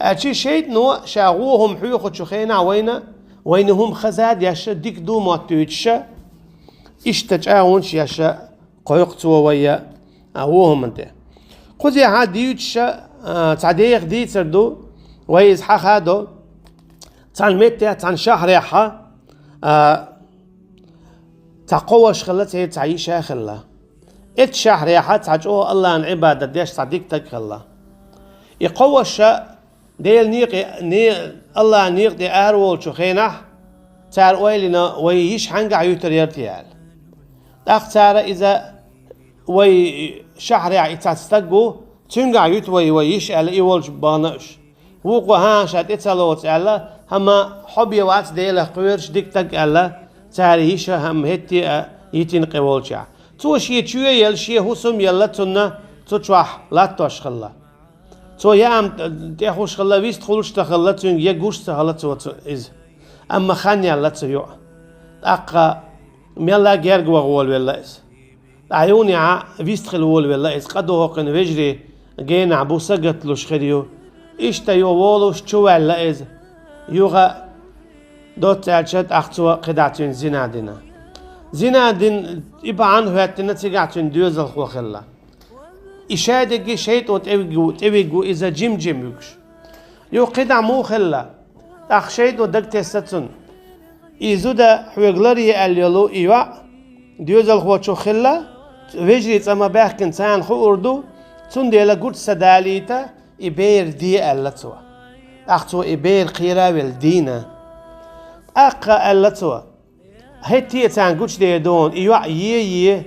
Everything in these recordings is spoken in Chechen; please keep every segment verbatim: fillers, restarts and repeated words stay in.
Аьлча шайтӀано ша гӀо хӀума хьоьхучу хенахь вайна, вайна хӀума хаза а деш, дика ду мотт дуьйцуш, иштта чӀагӀонаш еш кхойкху цо вай а гӀо хӀуманна тӀе. Кхузахь дуьйцуш, а, цхьа деха дийцар ду, вай иза хьаха а до, цхьана меттехь, цхьана шахьарехь, а, цхьа кхо ваша хилла, церан цхьа йиша а хилла. Оцу шахьарехь цхьа чӀогӀа АллахӀан Ӏибадат деш цхьа дика стаг хилла. И кхо ваша Делан некъа, не-, АллахӀан некъа тӀе араволучу хенахь, цара ойла йина, вай йиша хьаьнгахь юьтур яра те аьлла. ТӀаккха цара иза, вай шахьарехь и цхьа стаг ву, цуьнгахь юьту вай, вай йиша аьлла, и волчу бахана уьш. Вукхо, хӀан, ша тӀе ца лоцу аьлла, хӀама хьо бен вац Делах кхоьруш дика стаг аьлла, цара йиша хӀама хӀетте а йитина къеволчехь. Цо шен чоь елла, шен хӀусам елла цунна цу чохь латтош хилла. Цо яам тӀехуш хилла, вистхуьлуш ца хилла, цуьнга я гуш ца хилла цо цу, иза. Амма хан яьлла цу йоӀа. ТӀаккха мелла герга ваха волавелла иза. Ткъа юьхьанца вистхила волавелла иза, къа дохкина вежарий генахь бу, сагатлуш хир ю. Иштта юха волуш чуваьлла иза. Юха доцца аьлча, тӀаккха цо кхидӀа цуьнца зина дина. Зина дина, и бахьана хӀоьттина цигахь цуьнан доьзалхо хилла. И шадерриге шайтӀо тӀевигу, тӀевигу иза жим-жим вуьгуш. Юха кхидӀа муха хилла? ТӀаккха шайтӀо дагатесна цунна. И зуда хьоьга ларъе аьлла йолу и йоӀ доьзалхочух хилла, вежарий цӀа ма баьхкина царна хуур ду, цундела гучу ца далийта, и бер де аьлла цо. ТӀаккха цо и бер кхера а велла дийна. ТӀаккха аьлла цо: «ХӀетте а царна гучудер ду хьуна, и йоӀ е, е,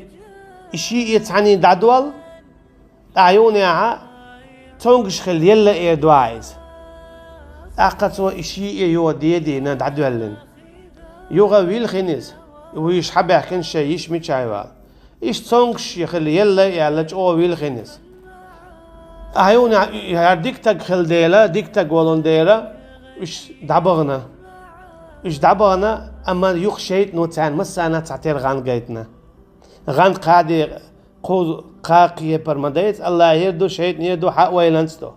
и шиъ а цхьаьний дӀадолла, тӀаккха юьхьанца цомгуш хилла елла эр ду ахь иза». ТӀаккха цо и шиъ а йо де дийна дӀадоьллина. Юха вилхина иза, вуьйш хьабаьхкина шайн йиша мичахь вала. Иштта цомгуш хилла елла а аьлла, чӀогӀа вилхина иза. Ахьа юна хӀара дика стаг хилла дела, дика стаг волун дела, уьш дӀабахана. Уьш дӀабахана, амма юха шайтӀано царна массарна цхьатера гӀан гайтина. ГӀан кхаде кхуза кхакхепар ма дайца, АллахӀера ду, шайтӀанера ду, хьа а вайланца ду.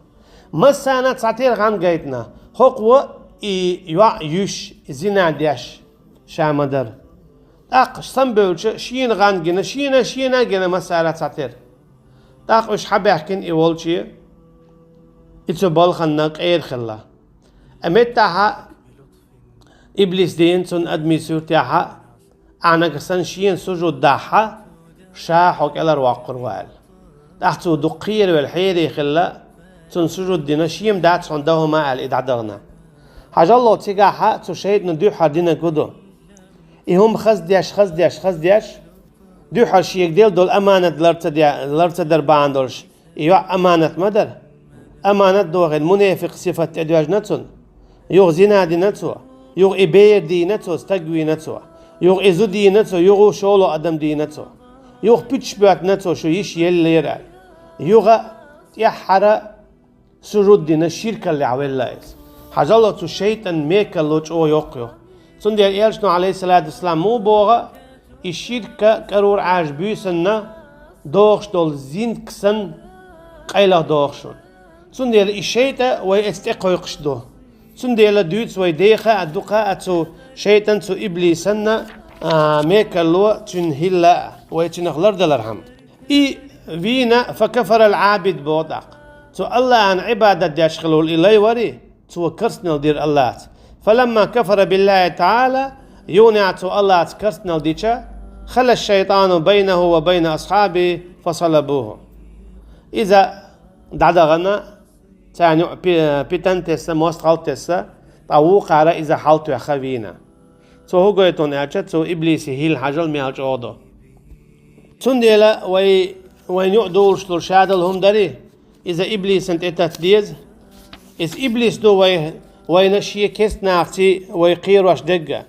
Массарна цхьатера гӀан гайтина. ХӀокхо и йоӀ юьйш, зина деш ша ма дара. ТӀаккха самабевлча, шена гӀан гина, шена, шена гина массара цхьатера. ТӀаккха уьш хьабаьхкина и волче, и цу балханна къера хилла. Ткъа меттахьа иблис дийна цунна адамийн суьртехьа, ахьа нагахь санна шена сужуд дахьа, ша хьо кӀелхьарвоккхур ву аьлла. ТӀаккха цо дукха кхеравелла хьере хилла, цунна сужуд дина, шен-м дац хьуна дан хӀума аьлла, и дӀадахана. Хьажал, цигахьа цу шайтӀано дуьххьара динарг хӀун ду? И хӀума хаздеш, хаздеш, хаздеш, дуьххьара шега делла долу аманат лар ца де-, лар ца дар бахьана долуш, и йоӀ аманат ма дара. Аманат дохийна, мунепикъ сифат тӀедоьжна цунна. Юха зина дина цо, юха и бер дийна цо, стаг вийна цо, юха и зуда йийна цо, юха шолгӀа адам дийна цо, юха пуьташ боьттина цо, шу йиша еллера аьлла. Юха тӀаьххьара сужуд дина, ширкаллехь велла иза. Хьажал, цу шайтӀан мекалло чӀогӀа йоккха ю. Цундела Элчано, Ӏалайхиссалату вассалам, муха боху, и ширка кӀарура Ӏаьржа буьйсанна дохуш долу зинка санна къайлаха дохуш ву. Цундела и шайтӀа вай эцна тӀекхойкхуш ду. Цундела дуьйцу вай деха а, дукха а цу шайтӀан, цу иблисанна, а, мекалло цуьнан хӀилла а, вай цуьнах лардалархьама. И вийна, факафарал Ӏабид боху тӀаккха. Цу АллахӀан Ӏибадат деш хилла волу и лай вари, цо керстанал дира АллахӀаца. Фаламма кафара биллахӀи таӀала, юха цо АллахӀаца керстанал дича, хала шайтӀану байнаху ва байна асхьабихӀи фасалабуху. Иза дӀадахана, царна юкъа пи-, питан тесна, мостагӀалла тесна, ткъа вукхара иза хьалтоьхна вийна. Цо хӀун гойту аьлча, цу иблисан хӀилла хьажал мел чӀогӀа ду. Цундела вай, вайна юкъа дулуш долу шадолу хӀума дарий, иза иблисан тӀе татта деза. Иза иблис ду вай, вайна шен кестнахций вай кхерош дерг а.